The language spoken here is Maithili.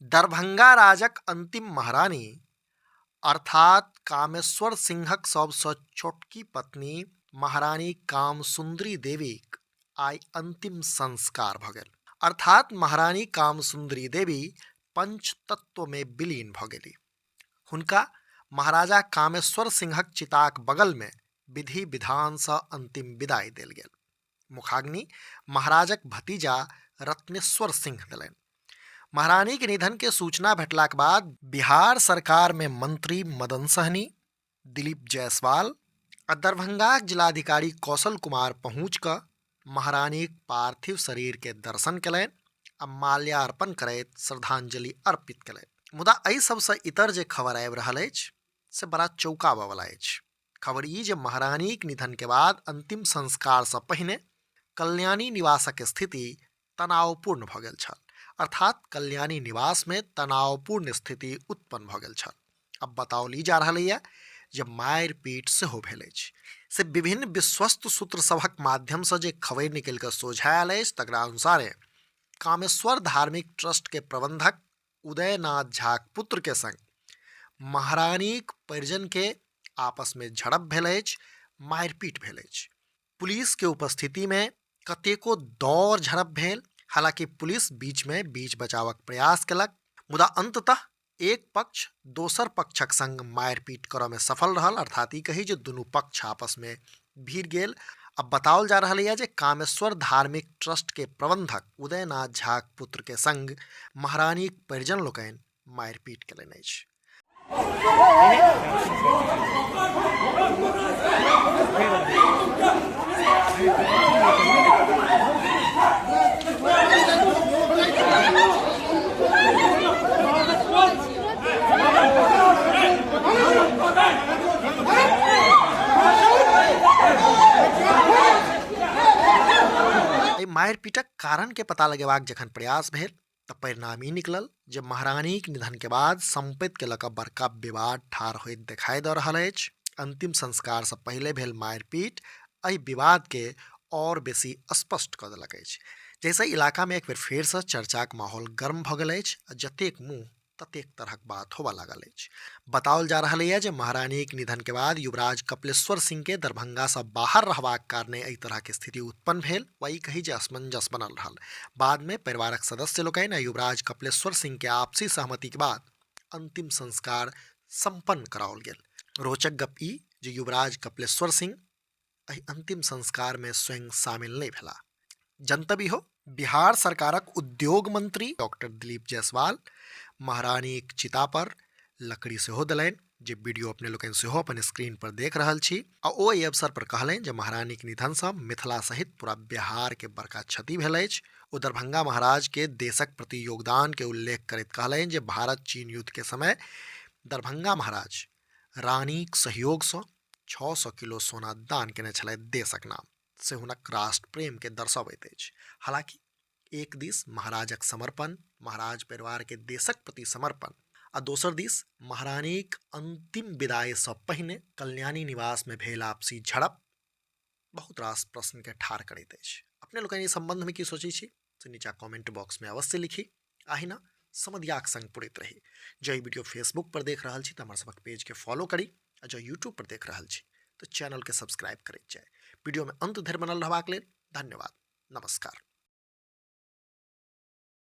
दरभंगा राजक अंतिम महारानी अर्थात कामेश्वर सिंहक सबसँ छोटकी पत्नी महारानी कामसुंदरी देवीक आइ अंतिम संस्कार भऽ गेल। अर्थात महारानी कामसुंदरी देवी पंचतत्व में विलीन भऽ गेली। हुनका महाराजा कामेश्वर सिंहक चिताक बगल में विधि विधान सँ अंतिम विदाई देल गेल। मुखाग्नि महाराजक भतीजा रत्नेश्वर सिंह देलनि। महारानी के निधन के सूचना भेटलाक बाद बिहार सरकार में मंत्री मदन सहनी, दिलीप जायसवाल आ दरभंगाक जिलाधिकारी कौशल कुमार पहुंच कऽ महारानीक पार्थिव शरीर के दर्शन केलनि आ माल्यार्पण करैत श्रद्धांजलि अर्पित केलनि। मुदा एहि सबसँ इतर जे खबर आबि रहल अछि से बड़ा चौंकाबऽ वाला अछि। खबर ई जे महारानीक निधन के बाद अंतिम संस्कार सँ पहिने कल्याणी निवासक स्थिति तनावपूर्ण भऽ गेल छल। अर्थात कल्याणी निवास में तनावपूर्ण स्थिति उत्पन्न भऽ गेल छल। अब बताओल ई जा रहल यऽ जे मारि पीट सेहो भेल अछि। से विभिन्न विश्वस्त सूत्र सभक माध्यम सँ जे खबरि निकलि कऽ सोझा आयल अछि तकरा अनुसारे कामेश्वर धार्मिक ट्रस्ट के प्रबंधक उदयनाथ झाक पुत्र के संग महारानीक परिजन के आपस में झड़प भेल अछि, मारिपीट भेल अछि। पुलिस के उपस्थिति में कतेको दौर झड़प भेल। हालांकि पुलिस बीच में बीच बचावक प्रयास केलक, मुदा अंततः एक पक्ष दोसर पक्षक संग मारिपीट करऽ में सफल रहल। अर्थात ई कही जे दुनू पक्ष आपस में भीड़ गेल। अब बताओल जा रहल यऽ जे कामेश्वर धार्मिक ट्रस्ट के प्रबंधक उदयनाथ झाक पुत्र के संग महारानीक परिजन लोकनि मारिपीट केलनि अछि। एहि मारिपीटक कारण के पता लगेबाक जखन प्रयास भेल तऽ परिणाम ई निकलल जे महारानीक निधन के बाद संपत्ति के लऽ कऽ बड़का विवाद ठाढ़ होइत देखाई दऽ रहल अछि। अंतिम संस्कार सँ पहिले भेल मारिपीट एहि विवाद के और बेसी स्पष्ट कऽ देलक अछि, जाहिसँ इलाका में एक बेर फेर सँ चर्चाक माहौल गर्म भऽ गेल अछि आ जतेक मुंह ततेक तरहक बात होबऽ लागल अछि। बताओल जा रहल यऽ जे महारानीक निधन के बाद युवराज कपिलेश्वर सिंह के दरभंगा सँ बाहर रहबाक कारणे एहि तरहक स्थिति उत्पन्न भेल वा ई कही जे असमंजस बनल रहल। बाद में परिवारक सदस्य लोकनि आ युवराज कपिलेश्वर सिंह के आपसी सहमति के बाद अंतिम संस्कार संपन्न कराओल गेल। रोचक गप ई जे युवराज कपिलेश्वर सिंह एहि अंतिम संस्कार में स्वयं शामिल नहि भेलाह। जनतब इहो बिहार सरकारक उद्योग मंत्री डॉक्टर दिलीप जायसवाल महारानीक चिता पर लकड़ी सेहो देलनि, जे वीडियो अपने लोकनि सेहो अपन स्क्रीन पर देख रहल छी। आ ओ एहि अवसर पर कहलनि जे महारानीक निधन सँ मिथिला सहित पूरा बिहार के बड़का क्षति भेल अछि। ओ दरभंगा महाराज के देशक प्रति योगदान के उल्लेख करैत कहलनि जे भारत चीन युद्ध के समय दरभंगा महाराज रानीक सहयोग सँ 600 किलो सोना दान केने छलथि देशक नाम से हुनक राष्ट्र प्रेम के दर्शबैत अछि। हालांकि एक दिस महाराजक समर्पण, महाराज परिवार के देशक प्रति समर्पण आ दोसर दिस महारानीक अंतिम विदाई सँ पहिने कल्याणी निवास में भेल आपसी झड़प बहुत रास प्रश्न के ठाढ़ करैत अछि। अपने लोकनि एहि संबंध में की सोचै छी से नीचा कमेंट बॉक्स में अवश्य लिखी। अहिना समदियाक संग पुरैत रही। जँ ई वीडियो फेसबुक पर देख रहल छी तऽ हमर सबक पेज के फॉलो करी आ जँ यूट्यूब पर देख रहल छी तऽ चैनल के सब्सक्राइब करैत जाय। वीडियो में अंत धरि बनल रहबाक लेल धन्यवाद। नमस्कार।